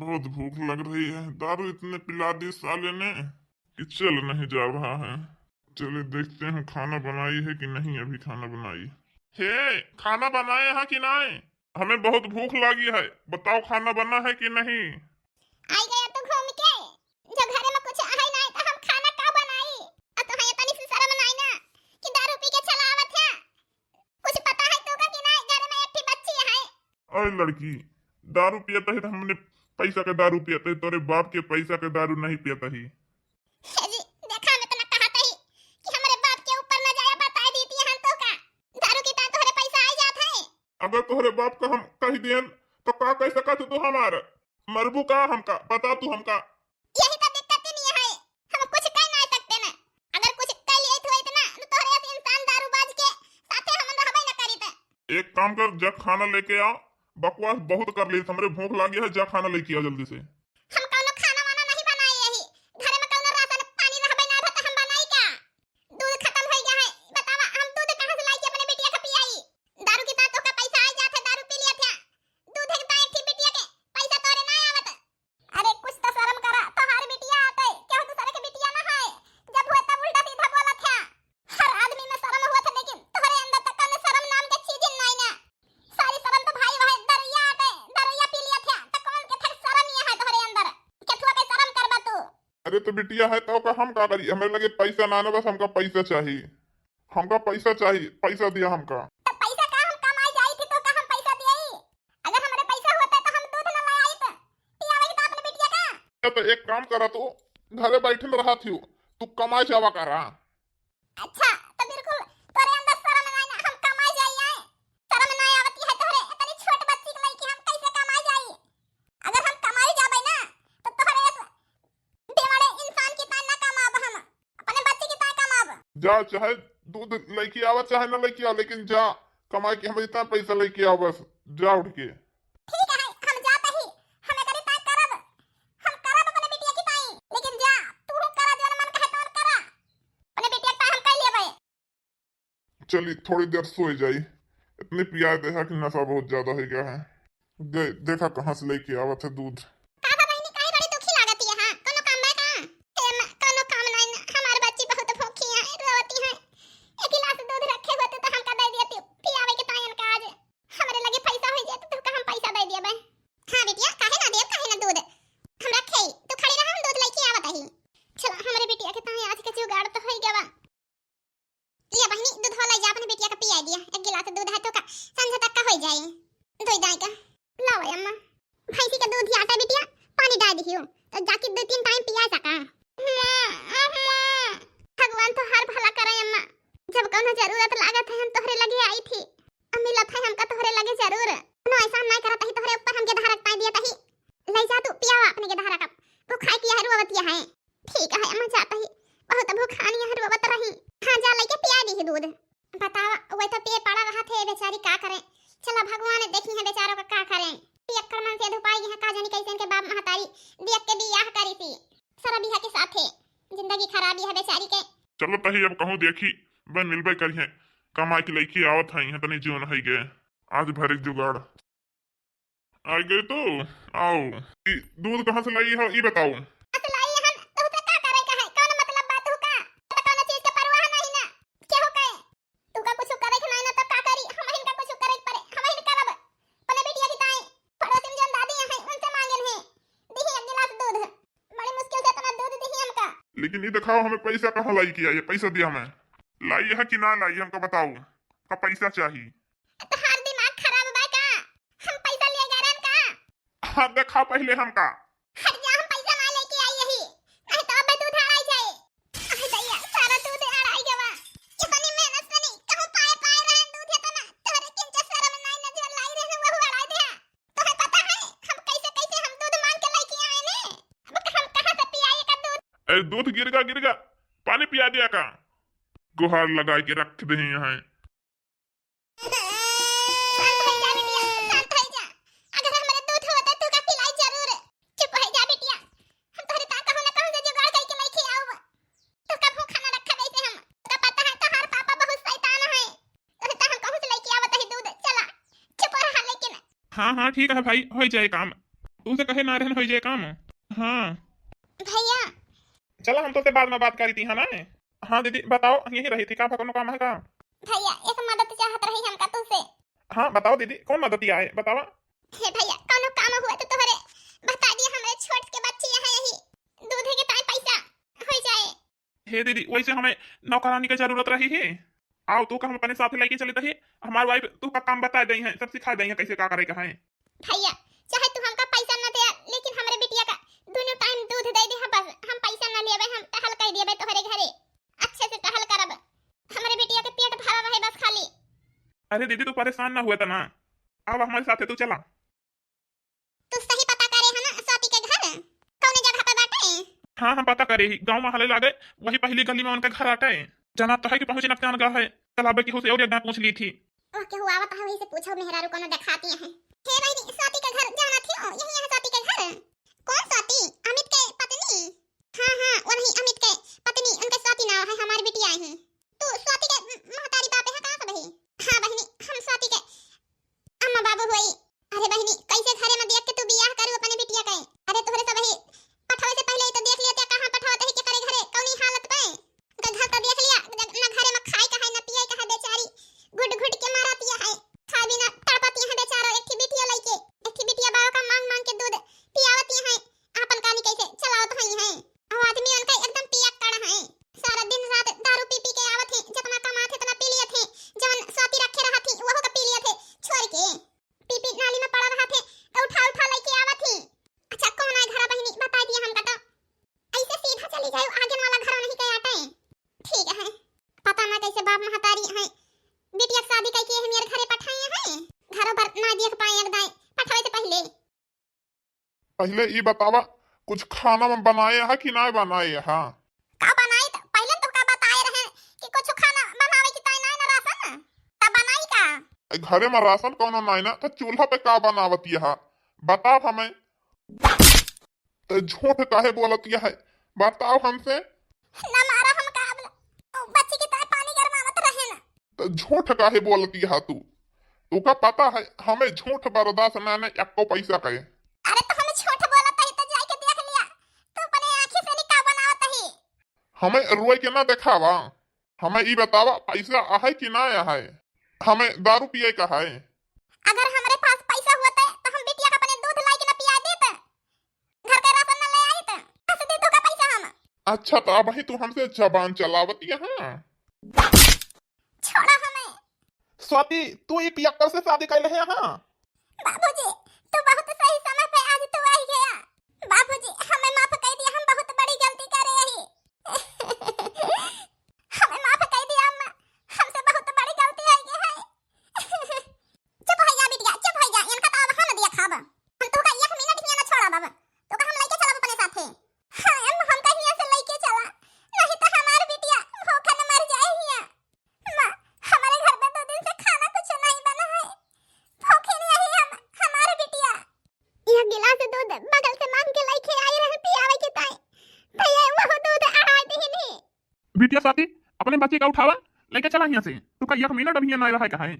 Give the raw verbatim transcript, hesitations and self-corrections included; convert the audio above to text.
बहुत भूख लग रही है, दारू इतने पिला दी साले ने कि चल नहीं जा रहा है। चलिए देखते हैं खाना बनाई है कि नहीं, अभी खाना बनाई। हे, खाना बनाए है कि नहीं? हमें बहुत भूख लागी है, बताओ खाना बना है कि नहीं? आई गया तू घूम के, जो घरे में कुछ है नहीं तो हम खाना का बनाई? आ तो है तनी से शर्म नहीं ना कि दारू पी के चला आवत है। कुछ पता है तू का कि नहीं, घर में एक ठे बच्ची है। अरे लड़की, दारू पियत है तो हमने पैसा के दारू पियत है, तोरे बाप के पैसा के दारू नहीं पियत है। हे जी, देखा हम इतना कहत ही कि हमरे बाप के ऊपर न जाया बताए दीती है हम तो का। दारू की ताई तोहरे पैसा आई जात है। अगर तोहरे बाप का हम कह दियन तो का कह सकत तू हमार? मरबू का हमका? बता तू हमका। यही तो दिक्कत ही नहीं है, हम कुछ कह नहीं सकते ना। अगर कुछ कह लिए तो इतना तो तोहरे ऐसे इंसान दारूबाज के साथे हम रहबे न करीत। एक काम कर, जा खाना लेके आ, बकवास बहुत कर ली, हमरे भूख लागी है, जा खाना लेके आ जल्दी से। हम कौनो खाना वाना नहीं बनाए यही, घर में कौनो राशन पानी रहबे ना रहता हम बनाई का? दूध खत्म हो गया है, बतावा हम दूध कहाँ से लाई के अपने बिटिया का पियाई? दारू की ताई तोहका पैसा आई जात है, दारू पी लिया था, दूध एक ताई थी बिटिया के पैसा तोरे ना आवत। अरे कुछ तो शर्म करा, तोहार बिटिया आटे, केहू दूसरे के बिटिया ना है, जब हुए तब उल्टा सीधा बोलत है। हर आदमी में शर्म हुआ था, लेकिन तोहरे अंदर तक कौनो शर्म नाम के चीज ही नहीं ना। सारी शर्म तो भाई वह दरुइया आटे, दरुइया पी लिया था, तो कौन के थक शर्म ये है तोहरे अंदर? केथुआ के शर्म करबा तू? अरे तो बिटिया है तो का हम का करी, हमारे लगे पैसा ना ना, बस हमका पैसा चाहिए, हमका पैसा चाहिए, पैसा दिया हमका। तो पैसा का हम कमाई जाई थी तो का हम पैसा दिए? अगर हमरे पैसा होता तो हम दूध न ले आइत पियावे के तो अपने बिटिया का। तो एक काम करा, तू घरे बैठे न रहा थी, तू कमाए जावा करा। अच्छा, तो बिल्कुल तोरे अंदर शर्म नहीं ना, हम कमाए जाई आए? शर्म नहीं आवती है तोहरे, इतनी छोट बच्ची के लइके हम कैसे कमाए जाई? अगर हम कमाए जाबे ना तो तोहरे इस बेवड़े इंसान की ताई ना कमाब, हम अपने बच्ची की ताई कमाब। जा, चाहे दूध लइके आवा चाहे ना लइके आवा, लेकिन जा, कमाए के हम इतना पैसा लइके आवा, बस जा उठ के। ठीक है, हम जात ही, हम एकरी ताई करब, हम करब अपने बिटिया की ताई, लेकिन जा, तू करा, जौन मन कहे तौन करा, अपने बिटिया की ताई हम कर लेबे। चली, थोड़ी देर सोए जाई, इतनी पिया दे है कि नशा बहुत ज्यादा हो गया है। गए, देखा कहाँ से लेके आवत है दूध। का बा बहिनी, काहे बड़ी दुखी लागत है? हाँ, कोनो काम बा का? ए माँ, कोनो काम नहीं ना, हमार बच्ची बहुत भूखी है, रोवती है। एक गिलास दूध रखे होते तो हमका दे देती, पियावे के ताई इनका आज। हमरे लगे पैसा हो जाए तो तुमका हम पैसा दे देबे। हाँ बिटिया, काहे ना देब, काहे ना दूध? हम रखे, तू खड़ी रहा, हम दूध लेके आवत ही। चला, हमरे बिटिया के ताई आज के जुगाड़ तो हो गवा। लिया बहिनी, दूधवा लाई जा, अपने बिटिया का पिया दिया। एक गिलास दूध है तो का संझा तक का हो जाए। दोई दाई का। लावा अम्मा। भैंसी का दूध ही आटा बिटिया, पानी डाल दियो तो जाके दो तीन टाइम पिया सका। अम्मा, अम्मा। भगवान तो हर भला करे अम्मा। जब कौनो जरूरत लागत है हम तोहरे लगे आई थी। अब मिलत है हमका तोहरे लगे जरूर। कौनो एहसान नहीं करत ही तोहरे ऊपर हम गेदहा रख पाए दिया तही। ले जा तू पियावा अपने गेदहा रख। वो खाए किया है रोवतिया है। ठीक है, अम्मा जात ही, बहुत भूखानी है, रोवत रही। हाँ, जा लइके पिया दी दूध। बतावा, वही तो पिए पड़ा रहा थे बेचारी, का करें? चला, भगवान देखी है बेचारों का, का करें? पियक्कड़ मन से धुपाई है, का जानी कैसे इनके बाप महतारी देख के बियाह करी थी। सारा बियाह के साथे जिंदगी खराबी है बेचारी के। चलो तही अब कहूँ देखी, बन मिलबे करी है, कमाई के लइके आवत है, यहाँ तनी जीवन है गए, आज भरे जुगाड़। आ गए तो आओ। ई दूध कहाँ से लाई हो, ई बताओ। कहाँ से लाई हम? तोहसे का करे का है? कौन मतलब बात हो का? तो कौन चीज के परवाह नहीं ना। के हो कहे? तू का कुछ करे के नहीं ना तो का करी? हम हिन का कुछ करे के पड़े, हम हिन करब। अपने बिटिया की ताई, पड़ोसी में जौन दादी है, उनसे मांगेन है। दीही एक गिलास दूध। बड़ी मुश्किल से इतना दूध दीही हमका। लेकिन ई दिखाओ, हमें पैसा कहाँ लाई किया? ये पैसा दिया हमें। लाई है कि ना लाई, हमका बताओ। का पैसा चाहिए? तोहार दिमाग खराब बा का? हम पैसा लिए गए रहन का? हाँ, देखा पहले हमका। हट जा, हम पैसा ना लेके आई यही, नहीं तो अबे दूध अड़ाई जाए। अरे दैया, सारा दूध अड़ाई गवा। इतनी मेहनत से नहीं, कहूँ पाए पाए रहन दूध है तो ना, तोहरे किंचे शर्म नहीं, नजर लाई रहन, वहू अड़ाई दे। तोहे पता है, हम कैसे कैसे हम दूध मांग के लेके आए ने? अब हम कहाँ से पियाई का दूध? ए, दूध गिरगा, गिरगा, पानी पिया दिया का? गुहार लगाए के रख दे यहाँ। शांत हो जा बिटिया, शांत हो जा। अगर हमरे दूध होता तो का पिलाई जरूर। चुप हो जा बिटिया, हम तोहरे ताई कहूँ ना कहूँ से जुगाड़ करके लेके आऊब। तो का भूखा ना रखा वैसे हम। तो पता है तोहार पापा बहुत शैतान है। तोहरे ताई हम कहूँ से लेके आवत ही दूध। चला, चुप रहा लेकिन। हाँ हाँ ठीक है भाई, हो जाए काम। तू से कहे ना रहन होई जाए काम। हाँ। भैया। चला, हम तो से बाद में बात करी थी, है ना? हाँ दीदी, बताओ, यहीं रही थी का? कौनो काम है का? भैया, एक मदद चाहत रही हमका तू से। हाँ, बताओ दीदी, कौन मदद आए, बतावा। हे भैया, कौनो काम हुआ तो तोहरे बता दिया, हमरे छोट के बच्ची है यही, दूध के ताई पैसा हो जाए। हे दीदी, वैसे हमें नौकरानी के जरूरत रही है। आओ, तू का हम अपने साथ लेके चली तही, हमार वाइफ तू का काम बता दई है, सब सिखा दई है, कैसे का करे का है। भैया, चाहे तू हमका पैसा न दे, लेकिन हमरे बिटिया का दोनों टाइम दूध दे दे, बस हम पैसा न लेबे, हम टहल कर देबे तोहरे घरे, अच्छे से टहल करब, हमरे बिटिया के पेट भरा रहे बस खाली। अरे दीदी, तू परेशान ना हुआ तना, अब हमारे साथ है, तू चला। तू सही पता करे है ना स्वाति के घर? कौने जगह पे बाटे? हाँ, हम पता करे ही, गाँव में हले लागे, वही पहली गली में उनका घर आटे। जाना तो है कि पहुँचे नकसान गा है, चला बे केहू से और एक बार पूछ ली थी। ओह, केहू आवत है, वही से पूछो, मेहरारू कोनो देखाती है। हे बहिनी, स्वाति के घर जाना थी, ओ, यही है स्वाति के घर। कौन स्वाति? अमित के पत्नी? हाँ, हाँ, वही अमित के पत्नी, उनके स्वाति नाव है, हमारी बिटिया ही। तू स्वाति के म-, महतारी बापे है, कहाँ से बही? हाँ बहिनी, हम स्वाति के अम्मा बाबू होई। अरे बहिनी, कैसे घरे में देख के तू बियाह करू अपने बिटिया के? अरे तोहरे सब ही पठवे से पहले ही तो देख लिया, कहाँ पठवत ही, के करे घरे, कौनी हालत पे। उनका घर तो देख लिया, जब ना घरे में खाए का है, ना पिए का है, बेचारी घुट घुट के मरत है, खाए बिना तड़पत है बेचारा। एक ठे बिटिया लइके, एक ठे बिटिया बाबा का मांग मांग के दूध पियावत है, आपन कानी कैसे चलावत हई है। अब आदमी उनका एकदम पियक्कड़ है, सारा दिन रात दारू पी पी के आवत है, जितना कमात है इतना पी लियत है, जवन स्वाति रखे रहत है वहू का पी लियत है, छोड़ के पी पी नाली में पड़ा रहत है, तो उठा उठा लइके आवत है। अच्छा, कौन है घर बहिनी, बता दिया हमका तो। ऐसे सीधा चली जाओ, आगे वाला घर नहीं के आटे। ठीक है, पता ना कैसे बाप महतारी है, बिटिया के शादी करके हम यार घरे पठाए हैं, घरों पर ना देख पाए एक दाएं, पठावे से पहले। पहले ई बतावा, कुछ खाना में बनाए हा कि ना बनाए हा? का बनाई त? पहले तो का बताए रहे कि कुछ खाना बनावे की ताई ना, ना राशन, तब बनाई का? ए, घरे में राशन कौनो नाई ना, तो चूल्हा पे का बनावत यहा? बताओ हमें। तो झूठ काहे बोलत यहा? बताओ हमसे। ना मारा हम का, अब बच्ची की ताई पानी गरमावत रहे ना। तो झूठ काहे बोलती हा तू? तोका पता है, हमें झूठ बर्दाश्त ना, ना एको पैसा के। अरे तो हम झूठ बोलत ही तो जाके देख लिया, तू अपने आँखी से नहीं का बनावत ही। हमें रोए के ना देखावा, हमें ई बतावा, पैसा आहे कि ना आहे? हमें दारू पिए का है। अगर हमरे पास पैसा होते तो हम बिटिया का अपने दूध लाई के ना पिया देते। घर के राशन न ले आई त कस दी तोका पैसा हम। अच्छा, तो अबही तू हमसे जबान चलावत यहाँ? छोड़ा हमें। स्वाति, तू ई पियक्कड़ से शादी कैले है यहाँ? बाबूजी, तू बहुत सही समय पे आज तू आई गया। बाबूजी, हमें माफ कर दिया, हम बहुत बड़ी गलती करे रही। हमें माफ कर दिया अम्मा, हमसे बहुत बड़ी गलती हो गई है। चुप हो जा बिटिया, चुप हो जा, इनका तो अब हम दिया खाब। हम तोका एक मिनट हियां ना छोड़ा बाबा, तोका हम लेके चलब अपने साथे। हाँ अम्मा, हमका हियां से लेके चला, नहीं तो हमार बिटिया भूखन मर जाए हियां। माँ, हमारे घर में दो दिन से खाना कुछ नहीं बना है, भूखी नहीं है हम, हमार बिटिया। यह गिलास दूध बगल से मांग के लेके आई रहे पियावे के ताई, तो ये वो दूध अढ़ा दीनी। बिटिया स्वाति, अपने बच्ची का उठावा, लेके चला हियां से। तोका एक मिनट अब हियां ना रहे का है।